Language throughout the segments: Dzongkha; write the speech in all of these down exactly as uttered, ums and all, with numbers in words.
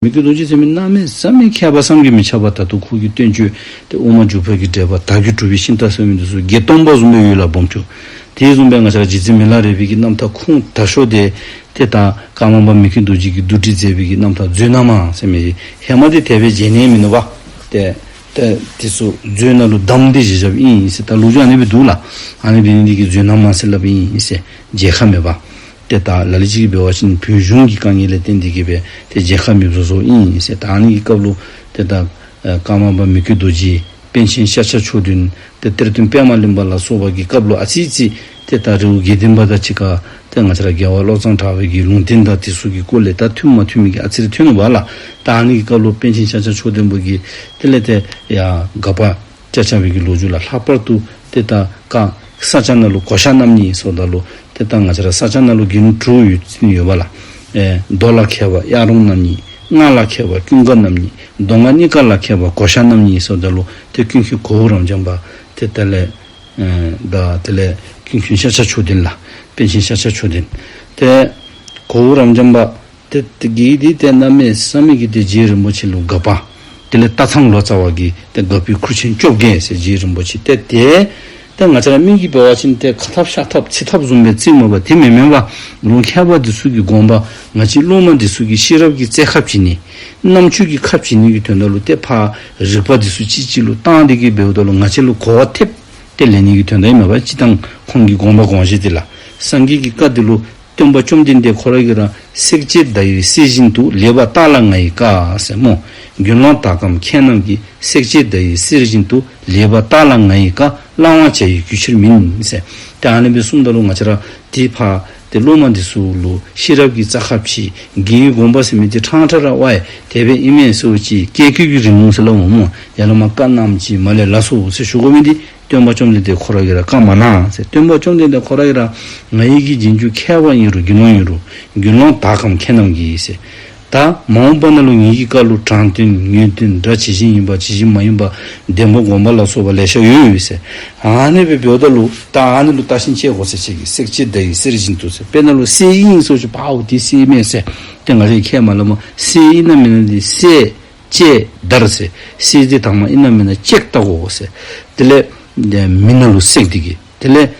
མི་བསྐྱོད་རྡོ་རྗེ་ཟེར་མི་གནམ་མེད་ས་མེད་མཁས་པ་བསམ་གྱིས་མི་ཁྱབ་པ། ད་ལྟོ་ཁོ་གི་བསྟན་བཅོས་ཏེ་དབུ་མ་འཇུག་པའི་གི་འགྲེལ་པ་དར་གྱི་གྲུབ་པའི་ཤིང་རྟ་ཟེར་མི་འདི་ཚུ་བརྒྱད་སྟོང་པ་བཟུམ་སྦེ་ཡོད་ལགས་སྦོམ་ཆུང་། དེ་བཟུམ་སྦེ་ང་བཅས་ར་རྗེ་བཙུན་མི་ལ་རས་པའི་གི་རྣམ་ཐར་ཁུངས་དག་ཤོས་དེ་ཏེ་ད་ཀརྨ་པ་མི་བསྐྱོད་རྡོ་རྗེ་གིས་བསྡུ་སྒྲིག་མཛད་པའི་གི་རྣམ་ཐར་མཛོད་ནང་མ་ཟེར་མི་ཧེ་མ་དེ་དེ་སྦེ་མཇལ་ནི་མིན་ནུག་པ། ཏེ་ཏེ་དེ་ཚུ་མཛོད་ནང་ལུ་བསྡམས་ཏེ་བཞག་བཞགཔ་ཨིན་ཟེར། ད་ལོ་རྒྱུས་ཨ་ནི་སྦེ་འདུག་ལགས། ཨ་ནི་འབད་ནི་འདི་གིས་མཛོད་ནང་མ་ཟེར་སླབ་ཨིན་ཟེར། མཇལ་ཁ་མེད་པ། ཏེ་ད་ལ་ལུ་ཅིག་གིས་འབད་བ་ཅིན་བོད་གཞུང་གི་དཀའ་ངལ་ལས་བརྟེན་ཏེ་གིས་སྦེ་ཏེ་མཇལ་ཁ་མེདཔ་བཟོ་བཟོཝ་ཨིན་ཟེར། ད་ཨ་ནི་གི་སྐབས་ལུ་ཏེ་ད་ཨེ་ཀརྨ་པ་མི་བསྐྱོད་རྡོ་རྗེ་པཎ་ཆེན་ཤཱཀྱ་མཆོག་ལྡན་ཏེ་གཏེར་སྟོན་པདྨ་གླིང་པ་ལ་སོགས་པ་གི་སྐབས་ལུ་ཨ་ཙི་ཙི་ཏེ་ད་རི་བོ་དགེ་ལྡན་པ་དང་གཅིག་ཁར་ཏེ་ང་བཅས་ར་རྒྱལ་བ་བློ་བཟང་གྲགས་པའི་གི་ལུང་བསྟན་དང་དེ་ཚུ་གི་སྐོར་ལས་ད་མཐུན་མ་མཐུན་མི་གི་ཨ་ཙི་རེ་ཐོན་ནུག་པ་ལགས། ད་ཨ་ནི་གི་སྐབས་ལུ་པཎ་ཆེན་ཤཱཀྱ་མཆོག་ལྡན་པ་གིས་དེ་ལས་ཏེ་ཡ་དགག་པ་རྐྱབ་རྐྱབ་པའི་གི་ལོ་རྒྱུས་ལགས། ལྷག་པར་དུ་ཏེ་ད་ཀ་ས་སྐྱ་ནང་ལུ་གོ་ཤ་རྣམ་གཉིས་ཟེརཝ་ད་ལུ་ཏེ་ད་ང་བཅས་ར་ས་སྐྱ་ནང་ལུ་དགེ་འདུན་དྲུག་ཡོད་ཡོདཔ་ལགས། ཨེ་མདོ་ལ་མཁས་པ་གཡག་རོང་རྣམ་གཉིས། སྔགས་ལ་མཁས་པ་ཀུན་དགའ་རྣམ་གཉིས། མདོ་སྔགས་གཉིས་ཀ་ལ་མཁས་པ་གོ་ཤ་རྣམ་གཉིས་ཟེརཝ་ད་ལུ་ཏེ་ཀུན་མཁྱེན་གོ་བོ་རབ་འབྱམས་པ་ཏེ་དེ་ལས་ཨེ་ད་དེ་ལས་ཀུན་མཁྱེན་ཤཱཀྱ་མཆོག་ལྡན་ལགས། པཎ་ཆེན་ཤཱཀྱ་མཆོག་ལྡན་ཏེ་གོ་བོ་རབ་འབྱམས་པ་ཏེ་དེ་གིས་འདི་ཏེ་གནམ་མེད་ས་མེད་ཀྱི་ཏེ་རྗེ་རིན་པོ་ཆེ་ལུ་དགག་པ། དེ་ལས་སྟག་ཚང་ལོ་ཙཱ་བ་གིས་ཏེ་དགག་པའི་ཁུར་ཆེན་བཅོ་བརྒྱད་ཟེར་རྗེ་རིན་པོ་ཆེ་ཏེ་ཏེ་ཏེ་ང་བཅས་ར་མི་གིས་འབད་བ་ཅིན་ཏེ་ཁ་འཐབ་ཤ་འཐབ་ཚིག་འཐབ་བཟུམ་སྦེ་རྩིཝ་མས་པ། དེ་མེན་མས་པ། ལུང་མཁས་པ་འདི་ཚུ་གི་དགོངས་པ་ང་བཅས་སློབ་མ་འདི་ཚུ་གིས་ཤེས་རབ་ཀྱི་རྩལ་ཁ་བྱིན་ནི་རྣམ་དཔྱོད་ཀྱི་ཁ་བྱིན་ནི་གི་དོན་དག་ལུ་ཏེ་ཕར་རིག་པ་འདི་ཚུ་གཅིག་གཅིག་ལུ་བཏང་སྟེ་གིས་འབདཝ་ད་ལུ་ང་བཅས་ལུ་གོ་བ་ཐེབས་ཏེ་ལེན་ནི་གི་དོན་དག་ཨིན་མས་པ། སྤྱིར་བཏང་ཁོང་གི་དགོངས་པ་དགོངས་གཞི་འདི་ལགས། སངས་རྒྱས་ཀྱི་བཀའ་འདི་ལུ་སྟོན་པ་བཅོམ་ལྡན་འདས་ཁོ་ར་གིས་ར་བསྲེགས་བཅད་མདའ་ཡི་གསེར་བཞིན་དུ། ལེགས་པར་བརྟགས་ལ་ང་ཡི་བཀའ་ཟེར་སྨོ། དགེ་སློང་དག་གམ་མཁས་རྣམས་ཀྱིས། བསྲེགས་བཅད་མདའ་ཡི་གསེར་བཞིན་དུ། ལེགས་པར་བརྟགས་ལ་ང་ཡི་བཀའ། བླང་བར་བྱ་ཡི་རྒྱུ་ཕྱིར་མིན་ཟེར། ཏེ་ཨ་ནི་སྦེ་གསུངམ་ད་ལུ་ང་བཅས་ར་ཏེ་ཕར་ཏེ་སློབ་མ་འདི་ཚུ་ལུ་ཤེས་རབ་ཀྱི་རྩལ་ཁ་བྱིན། དགེ་བའི་དགོངས་པ་ཟེར་མི་འདི་ཕྲང་ཕྲང་ར་ཝའི་དེ་སྦེ་ཨིན་མས་ཟེར་ཅིག་བཀས་བཀོད་ཀྱི་རིང་ལུགས་ཟེར་སླབ་འོང་སྨོ། ཡང་ན་མ་བཀའ་གནངམ་ཅིག་མ་ལས་ལགས་སོ་ཟེར་ཞུ་དགོ་མི་འདི་སྟོན་པ་བཅོམ་ལྡན་འདས་ཁོ་ར་གིས་ར་བཀའ་མ་གནང་ཟེར། སྟོན་པ་བཅོམ་ལྡན་འདས་ཁོ་ར་གིས་ར་ང་ཡི་གི་རྗེས་འཇུག་མཁས་པ་ཨིན་རུང་དགེ་སློང་ཨིན་རུང་དགེ་སློང་དག་གམ་མཁས་རྣམས་ཀྱིས་ཟེར། ད་མ་འོངས་པ་ནང་ལུ་ངེ་གི་བཀའ་ལུ་དྲང་དོན་ངེས་དོན་སྒྲ་ཇི་བཞིན་ཡིན་པ་ཇི་བཞིན་མ་ཡིན་པ་བདེན་པ་སྒོམ་པ་ལ་སོགས་པ་ལེ་ཤ་ཡོད་ཟེར། ཨ་ནི་སྦེ་འབདཝ་ད་ལུ་ད་ཨ་ནི་ལུ་བརྟག་ཞིབ་དཔྱད་དགོ་ཟེར་ཅིག་གིས་བསྲེགས་བཅད་མདའ་ཡི་གསེར་བཞིན་དུ་ཟེར། དཔེར་ན་ལུ་གསེར་ཨིན་ཟེར་ཅིག་པའོ་འདི་གསེར་མས་ཟེར། ཏེ་ང་བཅས་ཁས་མ་བླངམ་མས། གསེར་ཨིན་ན་མེན་ན་འདི་གསེར་བཅད་མདའ་ཟེར། གསེར་འདི་དྭངས་མ་ཨིན་ན་མེན་ན་ཅེག་བལྟ་དགོ་ཟེར། དེ་ལས་མེ་ནང་ལུ་བསྲེགས་ཏེ་གིས་དེ་ལས་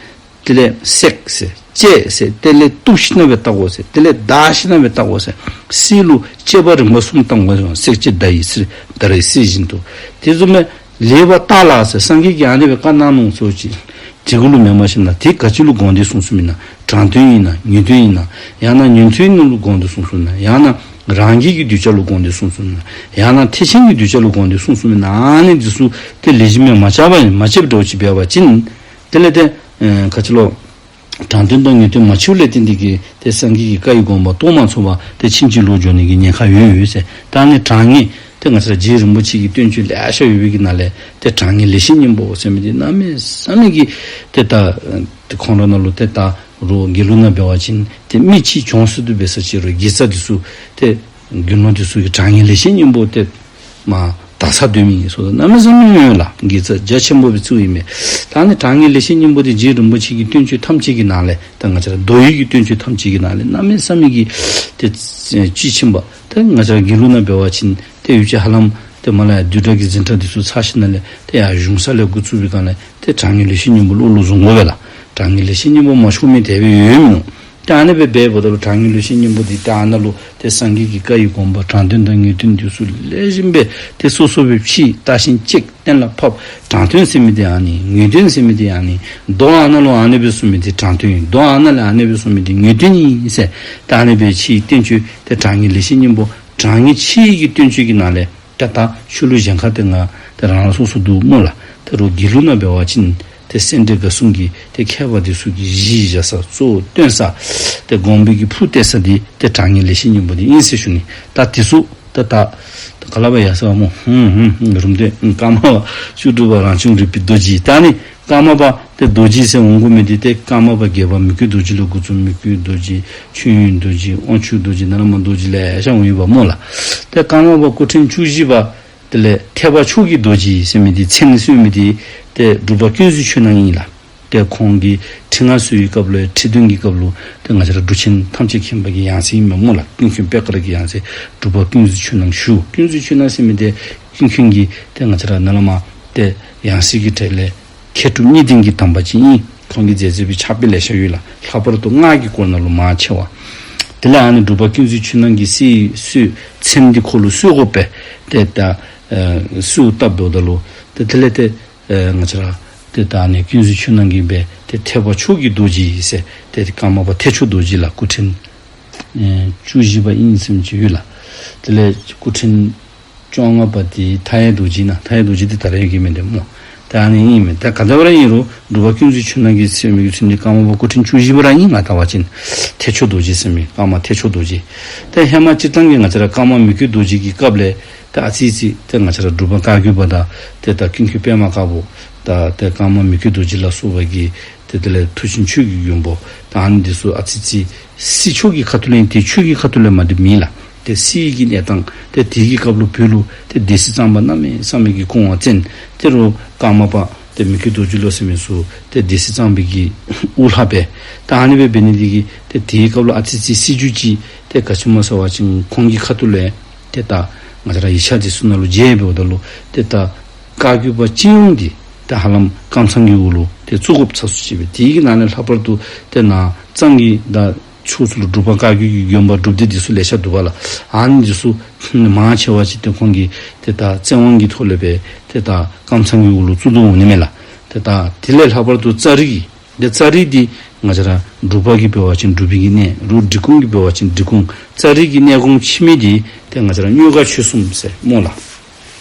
དེ་ལས་བསྲེགས་ཟེར་བཅད་ཟེར། དེ་ལས་གཏུབ་ཞིན་ན་སྦེ་བལྟ་དགོ་ཟེར། དེ་ལས་བརྡར་ཞིན་ན་སྦེ་བལྟ་དགོ་ཟེར། གསེར་ལུ་དཔྱད་པ་རིམ་པ་གསུམ་བཏང་དགོ་ཟེར། བསྲེགས་བཅད་མདའ་ཡི་གསེར་མདའ་ར་གསེར་བཞིན་དུ། དེ་བཟུམ་སྦེ་ལེགས་པར་བརྟགས་ལ་ཟེར། སངས་རྒྱས་ཀྱིས་ཨ་ནི་སྦེ་བཀའ་གནང་ནུག་ཟེར་ཅིག་དེ་གུ་ལུ་མེན་མ་ཤེས་ན་དེ་ག་ཅི་ལུ་དགོངས་ཏེ་གསུངས་གསུངསམ་ཨིན་ན། དྲང་དོན་ཨིན་ན་ངེས་དོན་ཨིན་ན། ཡང་ན་ཉན་ཐོས་ནང་ལུ་དགོངས་ཏེ་གསུངས་གསུངསམ་ཨིན་ན། ཡང་ན་རང་རྒྱལ་གྱི་གདུལ་བྱ་ལུ་དགོངས་ཏེ་གསུངས་གསུངསམ་ཨིན་ན། ཡང་ན་ཐེག་ཆེན་གྱི་གདུལ་བྱ་ལུ་དགོངས་ཏེ་གསུངས་གསུངསམ་ཨིན་ན། ཨ་ནི་འདི་ཚུ་ཏེ་ལེགས་ཤོམ་སྦེ་མ་དཔྱད་པར་མ་དཔྱད་འདྲཝ་ཅིག་འབད་བ་ཅིན་དེ་ལས་ཏེ་ཨེ་ག་ཅི་ལོ། དྲང་དོན་དང་ངེས་དོན་མ་ཕྱེཝ་ལས་བརྟེན་ཏེ་གིས་ཏེ་སངས་རྒྱས་ཀྱི་བཀའ་ཡི་དགོངས་པ་རྟོགས་མ་ཚུགས་པར་ཏེ་ཕྱིན་ཅི་ལོག་འགྱོ་ནི་གི་ཉེན་ཁ་ཡོད་ཡོད་ཟེར། ད་ཨ་ནི་དྲང་ངེས་ཏེ་ང་བཅས་ར་རྗེ་རིན་པོ་ཆེ་གི་བསྟན་བཅོས་ལེ་ཤ་ཡོད་པའི་གི་ནང་ལས་ཏེ་དྲང་ངེས་ལེགས་བཤད་སྙིང་པོ་ཟེར་མི་འདི་གནམ་མེད་ས་མེད་ཀྱི་ཏེ་ད་ཏེ་ཁོང་ར་ནང་ལུ་ཏེ་ད་རུང་དགེ་ལུགས་ནང་འབད་བ་ཅིན་ཏེ་མི་ཅིག་བྱོན་སྲོལ་འདུག། འབད་ས་ཅིག་རུང་དགེ་རྩ་འདི་ཚུ་ཏེ་དགེ་སློང་འདི་ཚུ་གིས་དྲང་ངེས་ལེགས་བཤད་སྙིང་པོ་ཏེ་མ་དར་ས་སྡོད་མི་ཨིན་ཟེར་གནམ་མེད་ས་མེད་ཡོད་ལགས། དགེ་རྩ་རྒྱ་ཆེན་པོ་སྦེ་བརྩིཝ་ཨིན་མས། ད་ཨ་ནི་དྲང་ངེས་ལེགས་བཤད་སྙིང་པོ་འདི་རྗེ་རིན་པོ་ཆེ་གི་བསྟན་བཅོས་ཐམས་ཅད་ཀྱི་ནང་ལས་ད་ང་བཅས་ར་མདོ་ཡི་གི་བསྟན་བཅོས་ཐམས་ཅད་ཀྱི་ནང་ལས་གནམ་མེད་ས་མེད་ཀྱི་ཏེ་དཔྱིས་ཕྱིན་པ། ད་ང་བཅས་ར་དགེ་ལུགས་ནང་འབད་བ་ཅིན་ཏེ་ཡུལ་ཅིག་ཧ་ལམ་ཏེ་མ་ལ་ཡ་བསྡུས་གྲྭ་གི་འཛིན་གྲྭ་འདི་ཚུ་ཚར་ཞིནམ་ལས་ཏེ་ཡར་གཞུང་ས་ལས་འགོ་བཙུགས་པའི་སྒང་ལས་ཏེ་དྲང་ངེས་ལེགས་བཤད་སྙིང་པོ་བློ་ལུ་བཟུང་དགོ་པས་ལགས། དྲང་ངེས་ལེགས་བཤད་སྙིང་པོ་མ་ཞུ་མི་དེ་སྦེ་ཡོད་མི་ནུག། ཏེ་ཨ་ནི་སྦེ་འབདཝ་ད་ལུ་དྲང་ངེས་ལེགས་བཤད་སྙིང་པོ་འདི་ཏེ་ཨ་ནཱ་ལུ་ཏེ་སངས་རྒྱས་ཀྱི་བཀའ་ཡི་དགོངས་པ་དྲང་དོན་དང་ངེས་དོན་འདི་ཚུ་ལེགས་ཤོམ་སྦེ་ཏེ་སོ་སོ་སྦེ་ཕྱེ་བརྟག་ཞིབ་དཔྱད་གཏན་ལ་ཕབ། དྲང་དོན་ཟེར་མི་འདི་ཨ་ནི། ངེས་དོན་ཟེར་མི་འདི་ཨ་ནི། མདོ་ཨ་ནཱ་ལུ་ཨ་ནི་སྦེ་གསུངས་མི་འདི་དྲང་དོན་ཨིན། མདོ་ཨ་ནཱ་ལས་ཨ་ནི་སྦེ་གསུངས་མི་འདི་ངེས་དོན་ཨིན་ཟེར། ཏེ་ཨ་ནི་སྦེ་ཕྱེ་བསྟན་བཅོས་ཏེ་དྲང་ངེས་ལེགས་བཤད་སྙིང་པོ་དྲང་ངེས་ཕྱེ་ཡི་གི་བསྟན་བཅོས་ཀྱི་ནང་ལས་ད་ད་ཤུལ་ལུ་གཞན་ཁར་ཏེ་ང་ཏེ་རང་རང་སོ་སོ་འདུག་སྨོ་ལགས། ད་རུང་དགེ་ལུགས་ནང་འབད་བ་ཅིན་ཏེ་སེ་འབྲས་དགའ་གསུམ་གྱི་ཏེ་མཁས་པ་འདི་ཚུ་གིས་གཞི་བཞག་ས་གཙོ་བོ་བཏོན་ས་ཏེ་དགོངས་པའི་གི་ཕུགས་གཏད་ས་འདི་ཏེ་དྲང་ངེས་ལེགས་བཤད་སྙིང་པོ་འདི་ཨིན་ཟེར་ཞུ་ནི། ད་འདི་ཚུ་ད་ད་ད་ག་ལ་བ་ཡ་ས་བ་སྨོ། ཧུམ་ཧུམ་ཧུམ། རུམ་སྟེ་ཀརྨ་པ་བཅུ་དྲུག་པ་རང་བྱུང་རིག་པའི་རྡོ་རྗེ། ད་ནི་ཀརྨ་པ་ཏེ་རྡོ་རྗེ་ཟེར་འོང་དགོ་མི་འདི་ཏེ་ཀརྨ་པ་བརྒྱད་པ་མི་བསྐྱོད་རྡོ་རྗེ་ལས་འགོ་བཙུགས། མི་བསྐྱོད་རྡོ་རྗེ་མཆོད་ཡོན་རྡོ་རྗེ་དབང་ཕྱུག་རྡོ་རྗེ་ནཱ་ལས་མར་རྡོ་རྗེ་ལེ་ཤ་འོང་ཡོདཔ་སྨོ་ལགས། ཏེ་ཀརྨ་པ་སྐུ་ཕྲེང་བཅུ་བཞི་པ་དེ་ལས་ཐེག་པ་མཆོག་གི་རྡོ་རྗེ་ཟེར་མི་འདི་མཚན་གསོལ་མི་འདི་ཏེ་འབྲུག་པ་ཀུན་གཟིགས་ཆོས་ནང་ཨིན་ལགས། ཏེ་ཁོང་གི་ཁྲི་མངའ་གསོལ་བའི་སྐབས་ལུ་ཁྲི་འདོན་གྱི་སྐབས་ལུ་ཏེ་ང་བཅས་ར་འབྲུག་ཆེན་ཐམས་ཅད་མཁྱེན་པ་གི་ཡང་སྲིད་ཨིན་མས་སྨོ་ལགས། ཀུན་མཁྱེན་པད་དཀར་གྱི་ཡང་སྲིད་འབྲུག་པ་ཀུན་གཟིགས་ཆོས་སྣང་ཞུ། ཀུན་གཟིགས་ཆོས་སྣང་ཟེར་མི་འདི་ཀུན་མཁྱེན་གྱི་ཏེ་ང་བཅས་ར་ནཱ་ལས་མར་ཏེ་ཡང་སྲིད་ཀྱི་གྲས་ལས་མཁས་གྲུབ་གཉིས་ལྡན་གྱི་དམ་པ་ཅིག་ཨིན། ཁོང་གིས་མཛད་མཛད་པའི་ཕྱག་དཔེ་ལེ་ཤ་ཡོད་ལགས། ལྷག་པར་དུ་སྔགས་ཀྱི་སྐོར་ནང་ལུ་མང་ཆེ་བ། དེ་ལས་ཨ་ནི་འབྲུག་པ་ཀུན་གཟིགས་ཆོས་སྣང་གི་སྲས་སྲས་ཚེམས་འདི་ཁོ་ལུ་གསོལ་དགོ་པས། ཏེ་ད་ཨེ་གསོལཝ་བཏབ་འབདཝ་ད་ལུ་ཏེ་དེ་ལས་ཏེ་ཨེ་ང་བཅས་ར་ཏེ་ད་ཨ་ནི་ཀུན་གཟིགས་ཆོས་སྣང་གིས་སྦེ་ཏེ་ཐེག་པ་མཆོག་གི་རྡོ་རྗེ་ཟེར་ཏེ་ཀརྨ་པ་ཐེག་མཆོག་རྡོ་རྗེ་ལགས། སྐུ་ཕྲེང་ཨེ་བཅུ་བཞི་པ་ཨིན་ཟེར་མི་ཅིག་ཡོད་ལགས། དེ་ལས་སྐུ་ཕྲེང་བཅོ་ལྔ་པ་འདི་མཐའ་ཡས་རྡོ་རྗེ་ན། མཐའ་ཡས་རྡོ་རྗེ་འདི་ད་རེས་ཡོད་མི་འདི་སྨོ། ད་ཨ་ནི་ཨིན་མས། ད་ག་དེ་སྦེ་ར་ཨིན་རུང་འབྲུག་པ་ཀུན་གཟིགས་ཆོས་སྣང་གིས་ཟེར་མི་གི་ཚུལ་འདི་ཀརྨ་པ་སྐུ་ཕྲེང་བཅུ་བཞི་པ་ར་ཨིན། ང་ལྟ་བ་ཅིན་ཐེག་མཆོག་རྡོ་རྗེ་ཟེར་མི་ཀརྨ་ཐེག་མཆོག་རྡོ་རྗེ། ད་ཧེ་མ་སྤྱིར་བཏང་གི་ང་བཅས་ར་ཀརྨ་མི་བསྐྱོད་རྡོ་རྗེ་གི་སྐབས་ལས་ད་ཨ་ཙི་ཙི་ད་ང་བཅས་ར་འབྲུག་པ་བཀའ་བརྒྱུད་པ་དང་ཏེ་ད་ཀུན་མཁྱེན་པདྨ་དཀར་པོ་དང་ཏེ་ཀརྨ་མི་བསྐྱོད་རྡོ་རྗེ་ལ་སོགས་པ་གི་ཏེ་དེ་ལས་མཐུ་ཆེན་ཆོས་ཀྱི་མགོན་པོ་ད་ཨ་ནི་འདི་ཚུ་ཨ་ཙི་ཙི་སྲིད་ཕྱོགས་ཀྱི་ཁ་ཐུག་ལས་ཏེ་ཆོས་ཀྱི་ཁ་ཐུག་ལས་མ་འདི་མེད་ལགས། ཏེ་སྲིད་ཀྱི་གནས་སྟངས་ཏེ་དེ་གི་སྐབས་ལུ་བོད་ལུ་ཏེ་སྡེ་སྲིད་གཙང་པ་གནམ་མེད་ས་མེད་ཀྱི་སྐུ་དབང་བཙན། ཏེ་རུང་ཀརྨ་པ་ཏེ་མི་བསྐྱོད་རྡོ་རྗེ་ལོ་ཟེར་མི་ཚུ་ཏེ་སྡེ་སྲིད་གཙང་པའི་གི་དབུ་བླ་འབད། ད་ཨ་ནི་སྦེ་འབད་ནི་འདི་གིས་ཏེ་དེའི་སྐབས་ལུ་ཨ་ཙི་ཙི་སྲིད་བྱུས་ཅིག་ཏེ་ག་ཅི་སྨོ་ཟེར་བ་ཅིན་ཁོང་གི་ཁ་ཐུག་ལས་ཏེ་ད་ང་བཅས་ར་ཡིག་ཆ་འདི་ཚུ་ནང་ལུ་མཇལ་འབདཝ་ད་ལུ་ཏེ་ད་བཀའ་བརྒྱུད་པ་སྤྱི་ཡོངས་འདི་ཏེ་ཧ་ལམ་ཀམ་ཚང་གི་འོག་ལུ་ཏེ་བཙུགས་དགོཔ་ཚ་སུ་ཅིག་སྦེ། དེ་གི་ནང་ལས་ལྷག་པར་དུ་ཏེ་ནཱ་གཙང་གི་ད་ཕྱོགས་ཚུ་ལུ་འབྲུག་པ་བཀའ་བརྒྱུད་ཀྱི་དགོན་པ་སྒྲུབ་སྡེ་འདི་ཚུ་ལེ་ཤ་འདུག་པ་ལགས། ཨ་ནི་འདི་ཚུ་མང་ཆེ་བ་ཅིག་ཏེ་ཁོང་གིས་ཏེ་ད་བཙན་དབང་གི་ཐོག་ལས་སྦེ་ཏེ་ད་ཀམ་ཚང་གི་འོག་ལུ་བཙུགས་དོ་འོང་ནི་མས་ལགས། ཏེ་ད་དེ་ལས་ལྷག་པར་དུ་ཙ་རི་གི་ཏེ་ཙ་རི་འདི་ང་བཅས་ར་འབྲུག་པ་གིས་འབད་བ་ཅིན་འབྲུག་པའི་གི་གནས། རུང་འབྲི་གུང་གིས་འབད་བ་ཅིན་འབྲི་གུང་། ཙ་རི་གི་གནས་གོངམ་ཕྱི་མི་འདི་ཏེ་ང་བཅས་ར་གཉོས་མགར་ཆོས་གསུམ་ཟེར་སྨོ་ལགས།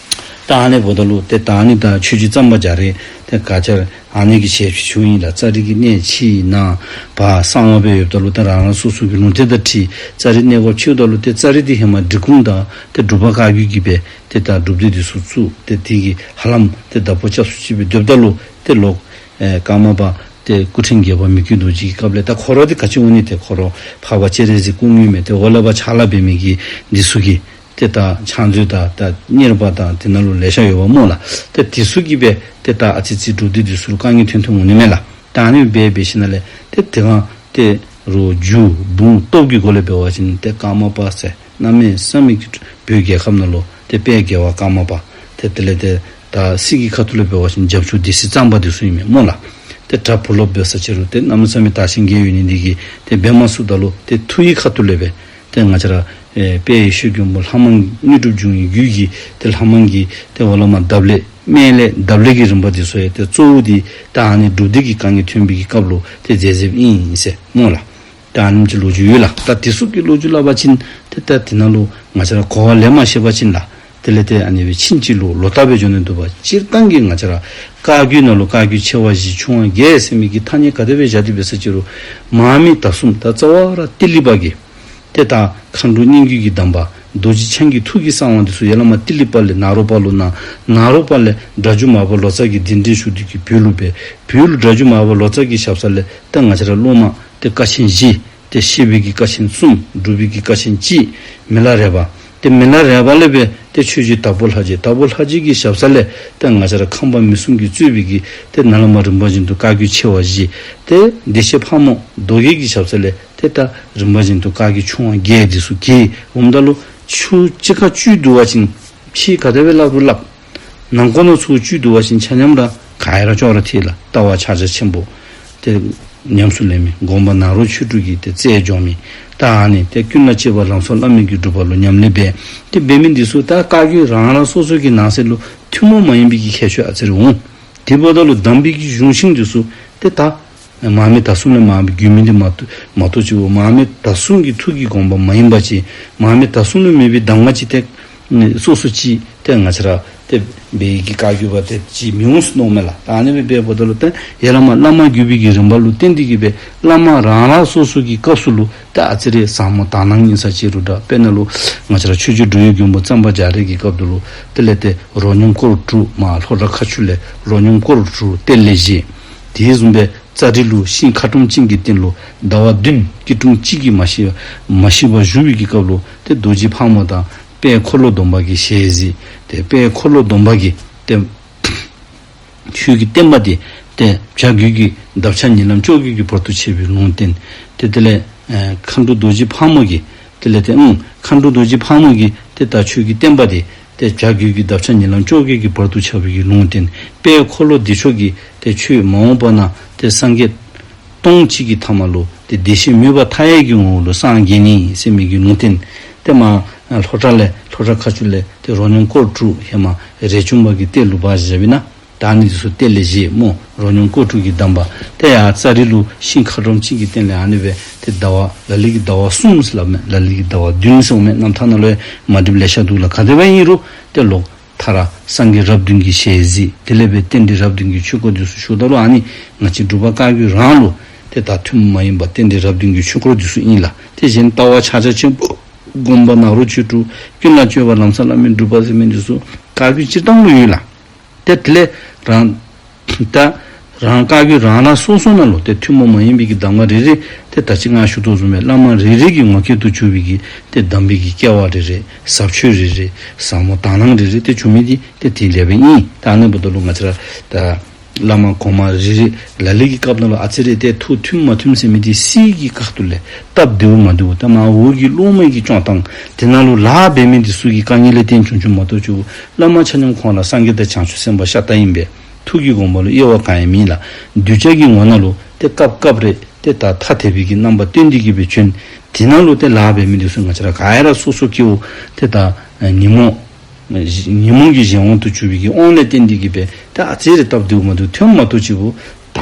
ད་ཨ་ནི་འབདཝ་ད་ལུ་ཏེ་ད་ཨ་ནི་ད་ཆོས་རྗེ་གཙང་པ་རྒྱ་རས་ཏེ་ག་ཅི་ར་ཨ་ནི་གི་ཞལ་ཕྱེ་ཞུཝ་ཨིན་ལགས། ཙ་རི་གི་གནས་ཕྱི་ནང་བར་གསང་བ་སྦེ་ཡོདཔ་ད་ལུ་ཏེ་རང་རང་སོ་སོ་གི་ལུང་བསྟན་དང་འཁྲིལ་ཙ་རི་གནས་སྐོར་ཕྱེཝ་ད་ལུ་ཏེ་ཙ་རི་འདི་ཧེ་མ་འབྲི་གུང་དང་ཏེ་འབྲུག་པ་བཀའ་བརྒྱུད་ཀྱིས་སྦེ་ཏེ་ད་སྒྲུབ་སྡེ་འདི་ཚུ་བཙུགས། ཏེ་དེ་གི་ཧ་ལམ་ཏེ་བདག་པོ་རྐྱབ་སུ་ཅིག་སྦེ་སྡོདཔ་ད་ལུ་ཏེ་ལོག་ཨེ་ཀརྨ་པ་ཏེ་སྐུ་ཕྲེང་བརྒྱད་པ་མི་བསྐྱོད་རྡོ་རྗེ་གི་སྐབས་ལས་ད་ཁོ་ར་འདི་ག་ཅི་འོང་ནི། ཏེ་ཁོ་ར་འཕགས་པ་སྤྱན་རས་གཟིགས་སྐུ་དངོས་མས། ཏེ་འོག་ལས་ཕར་ཕྱག་ལཱ་འབད་མི་གི་འདི་ཚུ་གིས་ཏེ་ད་ཕྱག་མཛོད་དང་ད་གཉེར་པ་དང་དེ་ནང་ལུ་ལེ་ཤ་ཡོདཔ་སྨོ་ལགས། ཏེ་དེ་ཚུ་གིས་སྦེ་ཏེ་ད་ཨ་ཙི་ཙི་སྒྲུབ་སྡེ་འདི་ཚུ་ལུ་དཀའ་ངལ་ཐོན་ཐོན་འོང་ནི་མས་ལགས། ད་ཨ་ནི་སྦེ་འབད་ཞིནམ་ལས་ཏེ་དེ་སྒང་ཏེ་རུང་རྒྱུ་འབུམ་སྟོབས་ཀྱི་སྒོ་ལས་འབད་བ་ཅིན་ཏེ་ཀརྨ་པ་ཟེར་གནམ་མེད་ས་མེད་ཀྱི་བོད་རྒྱལ་ཁབ་ནང་ལུ་ཏེ་དཔལ་རྒྱལ་བ་ཀརྨ་པ་ཏེ་དེ་ལས་ཏེ་ད་སྲིད་ཀྱི་ཁ་ཐུག་ལས་འབད་བ་ཅིན་བྱང་ཆུབ་སྡེ་སྲིད་གཙང་པ་འདི་ཚུ་ཨིན་མས་སྨོ་ལགས། ཏེ་གྲྭ་བུ་སློབ་འབད་ས་ཅིག་རུང་ཏེ་གནམ་མེད་ས་མེད་དར་ཞིང་རྒྱས་ཡོད་ནི་འདི་གིས་ཏེ་འབད་མ་ཚུགསཔ་ད་ལུ་ཏེ་མཐུ་ཡི་ཁ་ཐུག་ལས་སྦེ་ཏེ་ང་བཅས་ར་ཨེ་དཔལ་ཡེ་ཤེས་མགོན་པོ་ལྷ་མང་དངོས་གྲུབ་འབྱུང་བའི་རྒྱུད་ཀྱི་ཏེ་ལྷ་མང་གི་ཏེ་འོག་ལས་མར་འདབ་ལས་སྨད་ལས་འདབ་ལས་ཀྱི་རིམ་པ་འདི་ཚུ་ཡང་ཏེ་གཙོ་བོ་འདི་ད་ཨ་ནི་སྒྲུབ་སྡེ་གི་དཀའ་ངལ་ཐོན་པའི་གི་སྐབས་ལུ་ཏེ་མཛད་མཛདཔ་ཨིན་ཟེར་སྨོ་ལགས། ད་ཨ་ནེམ་ཅིག་ལོ་རྒྱུས་ཡོད་ལགས། ད་དེ་ཚུ་གི་ལོ་རྒྱུས་སླབ་པ་ཅིན་ཏེ་ད་དེ་ནང་ལུ་ང་བཅས་ར་གོ་བ་ལེན་མ་ཤེས་པ་ཅིན་ལགས། དེ་ལས་ཏེ་ཨ་ནི་སྦེ་ཕྱིན་ཅི་ལོག་ལོག་ལྟ་སྦེ་འགྱོ་ནི་འདུག་པ། སྤྱིར་བཏང་གི་ང་བཅས་ར་བཀའ་བརྒྱུད་ནང་ལུ་བཀའ་བརྒྱུད་ཆེ་བ་བཞི་ཆུང་བ་བརྒྱད་ཟེར་མི་གི་ཐ་སྙད་ག་དེ་སྦེ་བཞག་སྟེ་འབད་ས་ཅིག་རུང་མར་མི་དར་གསུམ་ད་རྩ་བ་ར་ཏི་ལི་པ་གིས་ཏེ་ད་མཁའ་འགྲོ་སྙན་བརྒྱུད་ཀྱི་གདམས་པ་རྡོ་རྗེ་འཆང་གི་ཐུགས་ཀྱི་གསང་བ་འདི་ཚུ་ཡར་ལས་མར་ཏི་ལི་པ་ལས་ནཱ་རོ་པ་ལུ་གནང་། ནཱ་རོ་པ་ལས་སྒྲ་སྒྱུར་མར་པ་ལོ་ཙཱ་གིས་གདན་འདྲེན་ཞུ་སྟེ་གིས་བོད་ལུ་སྦེ། བོད་ལུ་སྒྲ་སྒྱུར་མར་པ་ལོ་ཙཱ་གི་ཞབས་ས་ལས་ཏེ་ང་བཅས་ར་སློབ་མ་ཏེ་ཀ་ཆེན་བཞི། ཏེ་བཤད་པའི་གི་ཀ་ཆེན་གསུམ། སྒྲུབ་པའི་གི་ཀ་ཆེན་གཅིག། མི་ལ་རས་པ། ཏེ་མི་ལ་རས་པ་ལས་སྦེ་ཏེ་ཆོས་རྗེ་དྭགས་པོ་ལྷ་རྗེ། དྭགས་པོ་ལྷ་རྗེ་གི་ཞབས་ས་ལས་ཏེ་ང་བཅས་ར་ཁམས་པ་མི་གསུམ་གྱིས་གཙོས་པའི་གི་ཏེ་ནཱ་ལས་མར་རིམ་པ་བཞིན་དུ་བཀའ་བརྒྱུད་ཆེ་བ་བཞི། ཏེ་བདེ་གཤེགས་ཕག་མོ་རྡོ་རྗེ་གི་ཞབས་ས་ལས་ཏེ་ད་རིམ་པ་བཞིན་དུ་བཀའ་བརྒྱུད་ཆུང་བ་བརྒྱད་འདི་ཚུ་གིས་འོངམ་ད་ལུ་ཆུ་གཅིག་ཁར་བཅུད་བསྡུ་བ་ཅིན་ཕྱི་ག་དེ་སྦེ་སླབ་རུང་སླབ། ནང་ཁོག་ནང་ཚུར་བཅུད་བསྡུ་བ་ཅིན་ཆ་མཉམ་ར་ག་ཡ་ར་ཅོག་ར་འཐད་ལགས། ལྟ་བ་ཕྱག་རྒྱ་ཆེན་པོ། ཏེ་ཉམས་སུ་ལེན་མི་སྒོམ་པ་ནཱ་རོ་ཆོས་དྲུག་གི་ཏེ་རྩལ་སྦྱོང་མི། ད་ཨ་ནི་ཏེ་ཀུན་ལ་གཅེས་པ་ལམ་སྲོལ་བླ་མེད་ཀྱི་སྒྲུབ་པ་ལུ་ཉམས་ལེན་འབད། ཏེ་འབད་མི་འདི་ཚུ་ད་བཀའ་བརྒྱུད་རང་རང་སོ་སོ་གི་ནང་གསེས་ལུ་ཐུན་མོང་མ་ཡིན་པའི་གི་ཁྱད་ཆོས་ཨ་ཙི་རེ་འོང་། དེ་འབདཝ་ད་ལུ་གདམས་པའི་གི་གཞུང་ཤིང་འདི་ཚུ་ཏེ་ད་མར་མི་དར་གསུམ་ལས་མར་མི་བརྒྱུད་མི་འདི་མ་གཏོགས་མ་གཏོགས་ཅིག་འོང་། མར་མི་དར་གསུམ་གྱི་ཐུགས་ཀྱི་དགོངས་པ་མ་ཡིན་པ་ཅིག། མར་མི་དར་གསུམ་ལུ་མེད་པའི་གདམས་ངག་ཅིག་ཏེ་སོ་སོ་ཅིག་ཏེ་ང་བཅས་ར་ཏེ་འབད་བའི་གི་བཀའ་བརྒྱུད་པ་ཏེ་ཅིག་མི་འོང་ཟེར་མནོཝ་མས་ལགས། ད་ཨ་ནི་སྦེ་འབདཝ་ད་ལུ་ཏེ་ཡར་ལས་མར་བླ་མ་བརྒྱུད་པའི་གི་རིམ་པ་ལུ་བརྟེན་ཏེ་གིས་སྦེ་བླ་མ་རང་རང་སོ་སོ་གི་སྐབས་སུ་ལུ་ཏེ་ཨ་ཙི་རེ་ཟབ་མོ་དག་སྣང་ཨིན་ས་ཅིག་རུང་འདྲ། དཔེར་ན་ལུ་ང་བཅས་ར་ཆོས་རྗེ་འགྲོ་བའི་མགོན་པོ་གཙང་པ་རྒྱ་རས་ཀྱི་སྐབས་དེ་ལུ་དེ་ལས་ཏེ་རོ་སྙོམས་སྐོར་དྲུག། མར་ལྷོ་བྲག་མཁར་ཆུ་ལས་རོ་སྙོམས་སྐོར་དྲུག་གཏེར་ལས་བཞེས། དེ་བཟུམ་སྦེ་ཙ་རི་ལུ་ཤིང་མཁའ་འགྲོམ་ཅན་གྱི་སྟེང་ལུ་ཟླ་བ་བདུན་སྐྱིལ་ཀྲུང་གཅིག་གིས་མ་ཤི་མ་ཤི་བར་བཞུགས་པའི་གི་སྐབས་ལུ་ཏེ་རྡོ་རྗེ་ཕག་མོ་དང་དཔལ་འཁོར་ལོ་སྡོམ་པ་གི་ཞལ་གཟིགས། ཏེ་དཔལ་འཁོར་ལོ་སྡོམ་པ་གིས་ཏེ་ཆོས་ཀྱི་བསྟན་པ་འདི་ ཏེ་བྱ་རྒོད་ཀྱི་འདབ་ཆགས་ཉིན་ལམ་ཅོག་རྒྱུ་གི་བར་དུ་ཆད་པའི་ལུང་བསྟན། ཏེ་དེ་ལས་ཨེ་མཁའ་འགྲོ་རྡོ་རྗེ་ཕག་མོ་གིས་དེ་ལས་ཏེ་ཨུམ་མཁའ་འགྲོ་རྡོ་རྗེ་ཕག་མོ་གིས་ཏེ་ད་ཆོས་ཀྱི་བསྟན་པ་དེ་ཏེ་བྱ་རྒོད་ཀྱི་འདབ་ཆགས་ཉིན་ལམ་ཅོག་རྒྱུ་གི་བར་དུ་ཆད་པའི་གི་ལུང་བསྟན། དཔལ་འཁོར་ལོ་བདེ་མཆོག་གིས་ཏེ་ཁྱོད་མ་འོངས་པ་ན་ཏེ་སངས་རྒྱས་སྟོང་གཅིག་གི་ཐ་མ་ལུ་ཏེ་བདེ་གཤེགས་མོས་པ་མཐའ་ཡས་ཀྱི་ངོ་བོ་ལུ་སངས་རྒྱས་ནི་ཟེར་མི་གི་ལུང་བསྟན། ཏེ་མར་ལྷོ་བྲག་ལས་ལྷོ་བྲག་མཁར་ཆུ་ལས་ཏེ་རོ་སྙོམས་སྐོར་དྲུག་ཧེ་མ་རས་ཆུང་པ་གི་གཏེར་ལུ་འབག་བཞག་པས་ན། ད་ཨ་ནི་འདི་ཚུ་གཏེར་ལས་བཞེས་སྨོ། རོ་སྙོམས་སྐོར་དྲུག་གི་གདམས་པ། ཏེ་ཡར་ཙ་རི་ལུ་ཤིང་ཁ་དྲོམ་གཅིག་གི་སྟེང་ལས་ཨ་ནི་སྦེ་ཏེ་ཟླ་བ་ལ་ལུ་གིས་ཟླ་བ་གསུམ་ཟེར་སླབ་མས། ལ་ལུ་གིས་ཟླ་བ་བདུན་ཟེར་འོང་མས། རྣམ་ཐར་ནང་ལུ་ཡང་མ་འགྲིགཔ་ལེ་ཤ་འདུག་ལགས། ག་དེ་སྦེ་ཨིན་རུང་ཏེ་ལོག་མཐར་སངས་རྒྱས་རབས་བདུན་གྱི་ཞལ་གཟིགས། དེ་ལས་སྦེ་རྟེན་འབྲེལ་རབས་བདུན་གྱི་ཆོས་སྐོར་འདི་ཚུ་ཞུཝ་ད་ལུ་ཨ་ནི་ང་བཅས་འབྲུག་པ་བཀའ་བརྒྱུད་རང་ལུ་ཏེ་ད་ཐུན་མོང་མ་ཡིན་པ་རྟེན་འབྲེལ་རབས་བདུན་གྱི་ཆོས་སྐོར་འདི་ཚུ་ཨིན་ལགས། ཏེ་གཞན་ལྟ་བ་ཕྱག་རྒྱ་ཆེན་པོ་སྒོམ་པ་ནཱ་རོ་ཆོས་དྲུག་ཀུན་ལ་སྤྱོད་པ་ལམ་གསལ་བླ་མའི་སྒྲུབ་པ་ཟེར་མི་འདི་ཚུ་བཀའ་བརྒྱུད་སྤྱིར་བཏང་ལུ་ཡོད་ལགས། ཏེ་དེ་ལས་རང་ད་རང་བཀའ་བརྒྱུད་རང་རང་སོ་སོ་ནང་ལུ་ཏེ་ཐུན་མོང་མ་ཡིན་པའི་གི་གདམས་ངག་རེ་རེ་ཏེ་ད་ཅི་ང་ཞུ་དོ་བཟུམ་སྦེ་བླ་མ་རེ་རེ་གི་ངོ་སྐལ་དུ་གྱུར་པའི་གི་ཏེ་གདམས་པའི་གི་སྐལ་བ་རེ་རེ་ཟབ་ཆོས་རེ་རེ་ཟབ་མོ་དག་སྣང་རེ་རེ་ཏེ་བྱུང་མི་འདི་ཏེ་དེ་ལས་སྦེ་ཨིན། ད་ཨ་ནི་འབདཝ་ད་ལུ་ང་བཅས་ར་ད་བླ་མ་གོང་མ་རེ་རེ་ལ་ལུ་གི་སྐབས་ནང་ལུ་ཨ་ཙི་རེ་ཏེ་ཐུགས་མཐུན་མ་མཐུན་ཟེར་མི་འདི་སྲིད་ཀྱི་བཀག་དུ་ལས་སྟབས་བདེཝ་མ་བདེཝ་ད་མར་འོག་གི་སློབ་མ་གི་སྐྱོང་སྟངས་དེ་ནང་ལུ་ལཱ་འབད་མི་འདི་ཚུ་གི་དཀའ་ངལ་ལས་བརྟེན་བྱུང་བྱུངམ་མ་གཏོགས་ཅིག་བླ་མ་ཆ་མཉམ་ཁོང་ར་སངས་རྒྱས་དང་བྱང་ཆུབ་སེམས་དཔའ་ཤ་སྟག་ཨིན་པས། ཐུགས་ཀྱི་དགོངས་པ་ལུ་དབྱེ་བ་གང་ཡང་མེད་ལགས། གདུལ་བྱ་གི་ངོ་ནང་ལུ་ཏེ་སྐབས་སྐབས་རེ་ཏེ་ད་ཐ་དད་པའི་གི་རྣམ་པ་སྟོན་ཏེ་གི་སྦེ་བྱོན། དེ་ནང་ལུ་ཏེ་ལཱ་འབད་མི་འདི་ཚུ་ང་བཅས་ར་ག་ར་སོ་སོ་སྐྱེ་བོ་ཏེ་ད་ཉོན་མོངས་ཉོན་མོངས་ཀྱི་གཞན་དབང་དུ་གྱུར་པའི་གི་དབང་ལས་བརྟེན་ཏེ་གི་སྦེ་ཏེ་ཨ་ཙི་རེ་སྟབས་བདེཝ་མ་བདེཝ་ཐོནམ་མ་གཏོགས་ཅིག་བུ་ད་